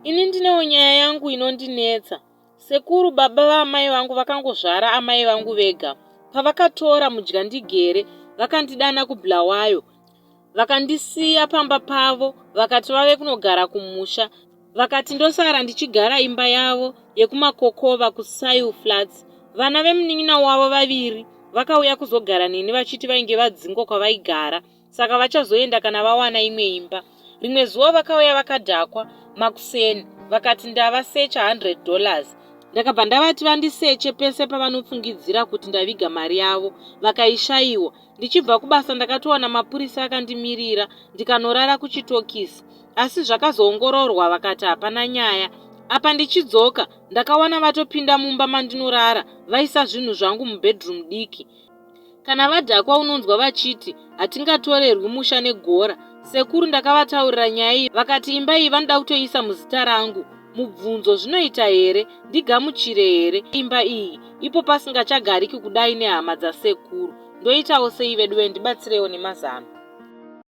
Ini ndinewo nyaya yangu inondinetsa. Sekuru baba vaamai vangu vakangozvara amai vangu vega. Pavakatora mudyandigere vakandidana kuBulawayo vakandisiya pamba pavo vakati vave kunogara kumusha vakati ndosara ndichigara imba yavo yekuMakokova kuSail Flats. Vana vemunin'ina wavo vaviri vakauya kuzogara neni vachiti vainge vadzingwa kwavaigara saka vachazoenda kana vawana imwe imba. Rimwe zuva vakauya vakadhakwa makuseni vakati ndavasecha 100 dollars. Ndakabva ndavati vandiseche pese pavanofungidzira kuti ndaviga mari yavo vakaishayiwa. Ndichibva kubasa ndakatowana mapurisa akandimirira ndikanorara kuchitokisi asi zvakazoongororwa vakati hapana nyaya. Apa ndichidzoka ndakawana vatopinda mumba mandinorara vaisa zvinhu zvangu mubedroom diki. Kana vadhakwa unonzwa vachiti hatingatorerwi musha negora. Sekuru ndakavataurira nyaya iyi vakati imba iyi vanoda kutoiisa muzita rangu. Mubvunzo zvinoita here ndigamuchire here imba iyi ipo pasingachagariki kudai nehama dzasekuru. Ndoitawo sei veduwe ndibatsireiwo nemazano.